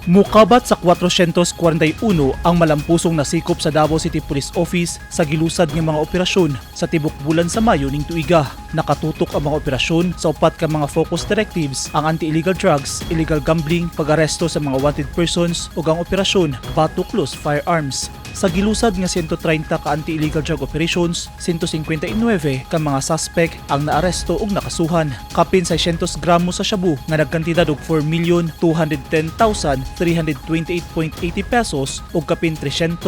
Mukabat sa 441 ang malampusong nasikop sa Davao City Police Office sa gilusad nga mga operasyon sa tibok bulan sa Mayo ning tuiga. Nakatutok ang mga operasyon sa upat ka mga focus directives: ang anti-illegal drugs, illegal gambling, pag-aresto sa mga wanted persons ug ang operasyon Batok Los Firearms. Sa gilusad nga 130 ka anti-illegal drug operations, 159 ka mga suspect ang naaresto ug nakasuhan. Kapin 600 gramo sa shabu nga nagkantidad og 4,210,328.80 pesos ug kapin 300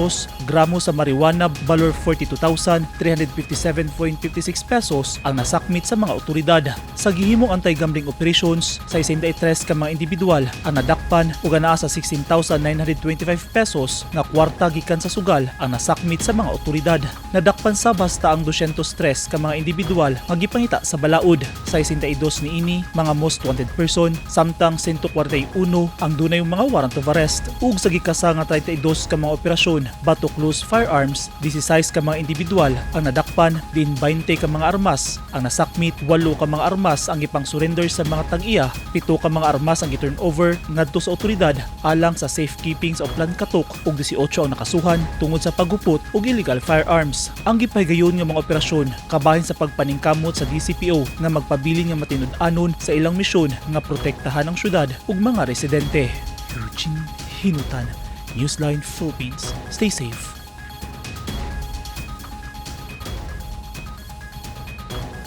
gramo sa marijuana valor 42,357.56 pesos ang nasakmit sa mga otoridad. Sa gihimong anti-gambling operations, 63 ka mga individual ang nadakpan ug anaa sa 16,925 pesos nga kwarta gikan sa sugal ang nasakmit sa mga otoridad. Nadakpan sa basta ang 203 ka mga individual nga gipangita sa balaod. 62 niini mga most wanted person, samtang 141 ang dunay mga warrant of arrest. Ug sa gikasa nga 32 ka mga operasyon Batok Loose Firearms, 16 ka mga individual ang nadakpan, din 20 ka mga armas ang nasakmit, 8 ka mga armas ang gipang-surrender sa mga tag-iya, 7 ka mga armas ang gi-turn over ngadto sa otoridad alang sa safekeeping sa Oplan Katok ug 18 ang nakasuhan tungod sa paggupot og illegal firearms. Ang gipahigayon nga mga operasyon kabahin sa pagpaningkamot sa DCPO nga magpabilin nga matinud-anon sa ilang misyon nga protektahan ang syudad ug mga residente. Eugene Hinutan, Newsline Philippines. Stay safe.